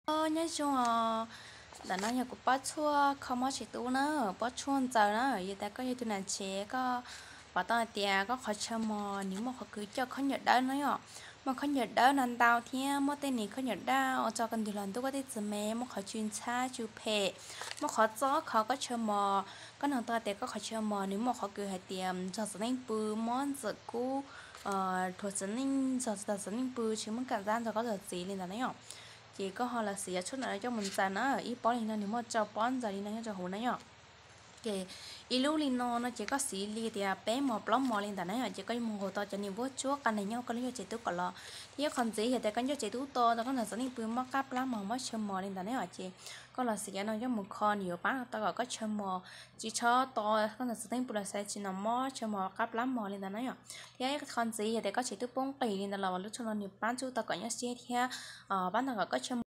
Nyob zoo, ntawm no yog kuv pob tshuaj kho mob tsev tub na, pob tshuaj ntxaws na. Yog tias koj yog tus nam tsev koj pom tau hais tias koj qhov chaw mos nws muaj qhov kws coj khaub ncaws dawb no yom, muaj khaub ncaws dawb no ntau thiab muaj tej niag khaub ncaws daj ua rau koj ntws los ntub koj tej txiv me, muaj qhov tsw ntxhab tsw phem, muaj qhov txob kho koj chaw mos, koj nug tau tias koj qhov chaw mos nws muaj qhov kws hais tias ntog txiv neej pw, mob ntxawm kub, dhuav txiv neej, ntog txiv neej pw tsis muaj kam ntab ntog koj tus txiv li ntawd na yom. Ces koj ho los siv cov tshuaj no coj mus ntxaws na, ib pob li no nws muaj rau pob ntxaws li no nyob rau hauv na yom. Ces ib lub li no no ces koj siv li tias peb mos plaub mos li ntawd na yom, ces koj yuav mus nqus tau cov niag vuab tsuab qa neeg nyob koj lub ncauj tsev tub kom los. Thiab qhov ntxiv yog tias koj ncauj tsev tub to tau koj ntog txiv neej pw mob qab plab mos mob chaw mos li ntawd na yom, ces koj los siv cov no coj mus kho nws yuav pab tau kom koj chaw mos tsis tshua to, koj ntog txiv neej pw los xaiv tsis hnov mob chaw mos qab plab mos li ntawd na yom. Thiab qhov ntxiv yog tias koj tsev tub poob qis li ntawd los lub tshuaj no nws pab tsuj tau kom nyob siab thiab pab tau kom koj chaw